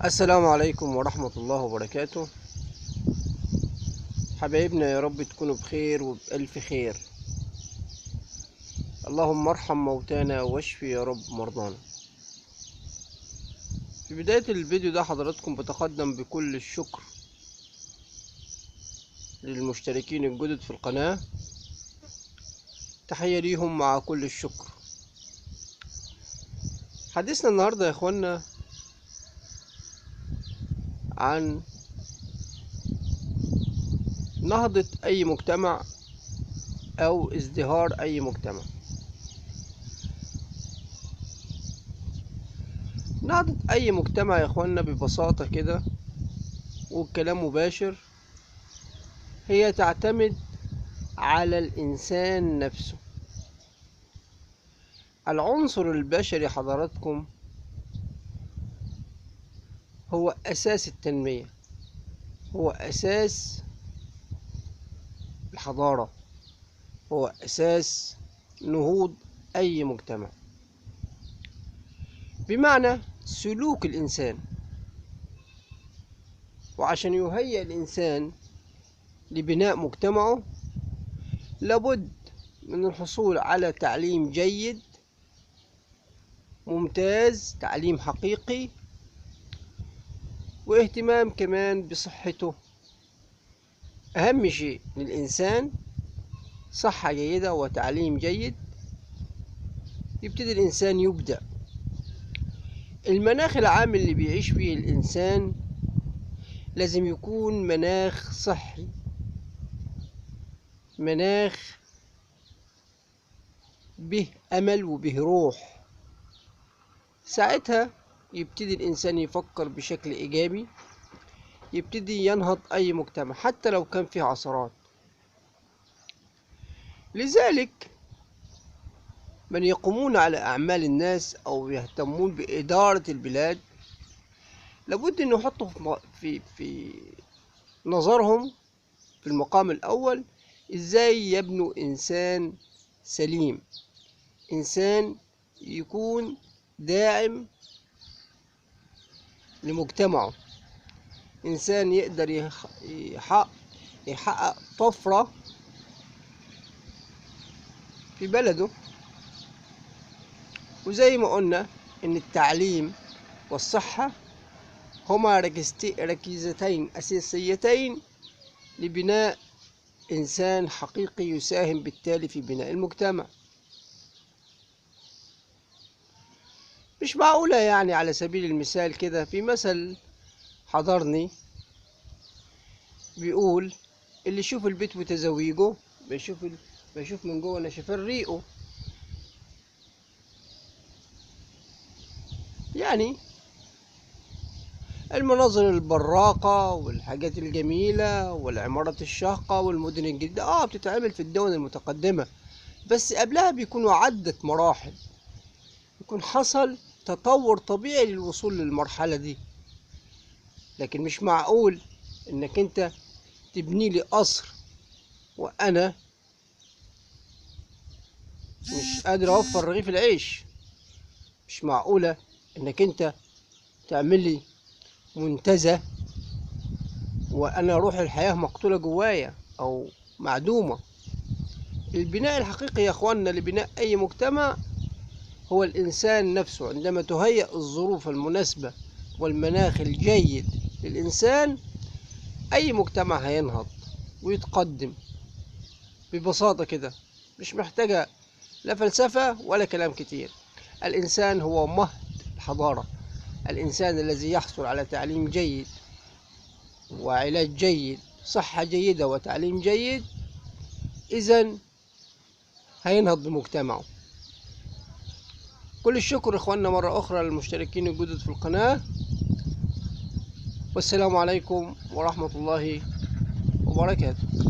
السلام عليكم ورحمة الله وبركاته. حبايبنا يا رب تكونوا بخير وبألف خير. اللهم ارحم موتانا واشفي يا رب مرضانا. في بداية الفيديو ده حضراتكم بتقدم بكل الشكر للمشتركين الجدد في القناة، تحية ليهم مع كل الشكر. حديثنا النهاردة يا اخوانا عن نهضة أي مجتمع أو ازدهار أي مجتمع. نهضة أي مجتمع يا اخوانا ببساطة كده والكلام مباشر، هي تعتمد على الإنسان نفسه. العنصر البشري حضراتكم هو أساس التنمية، هو أساس الحضارة، هو أساس نهوض أي مجتمع، بمعنى سلوك الإنسان. وعشان يهيئ الإنسان لبناء مجتمعه لابد من الحصول على تعليم جيد ممتاز، تعليم حقيقي، واهتمام كمان بصحته. أهم شيء للإنسان صحة جيدة وتعليم جيد، يبتدي الإنسان يبدع. المناخ العام اللي بيعيش فيه الإنسان لازم يكون مناخ صحي، مناخ به أمل وبه روح. ساعتها يبتدي الإنسان يفكر بشكل إيجابي، يبتدي ينهض أي مجتمع حتى لو كان فيه عثرات. لذلك من يقومون على أعمال الناس أو يهتمون بإدارة البلاد لابد أن يحطوا في نظرهم في المقام الأول إزاي يبنوا إنسان سليم، إنسان يكون داعم لمجتمعه، إنسان يقدر يحقق طفرة في بلده. وزي ما قلنا إن التعليم والصحة هما ركيزتين أساسيتين لبناء إنسان حقيقي يساهم بالتالي في بناء المجتمع. مش معقولة يعني، على سبيل المثال كده في مثل حضرني بيقول اللي يشوف البيت وتزويجه بيشوف من جوه نشفان ريقه. يعني المناظر البراقة والحاجات الجميلة والعمارات الشاقة والمدن الجديدة بتتعمل في الدول المتقدمة، بس قبلها بيكونوا عدة مراحل، يكون حصل تطور طبيعي للوصول للمرحلة دي. لكن مش معقول انك انت تبني لي قصر وانا مش قادر اوفر رغيف العيش. مش معقولة انك انت تعمل لي منتزه وانا روح الحياة مقتولة جوايا او معدومة. البناء الحقيقي يا اخواننا لبناء اي مجتمع هو الإنسان نفسه. عندما تهيأ الظروف المناسبة والمناخ الجيد للإنسان أي مجتمع هينهض ويتقدم ببساطة كده، مش محتاجة لا فلسفة ولا كلام كتير. الإنسان هو مهد الحضارة، الإنسان الذي يحصل على تعليم جيد وعلاج جيد، صحة جيدة وتعليم جيد، إذن هينهض بمجتمعه. كل الشكر إخواننا مرة أخرى للمشتركين الجدد في القناة، والسلام عليكم ورحمة الله وبركاته.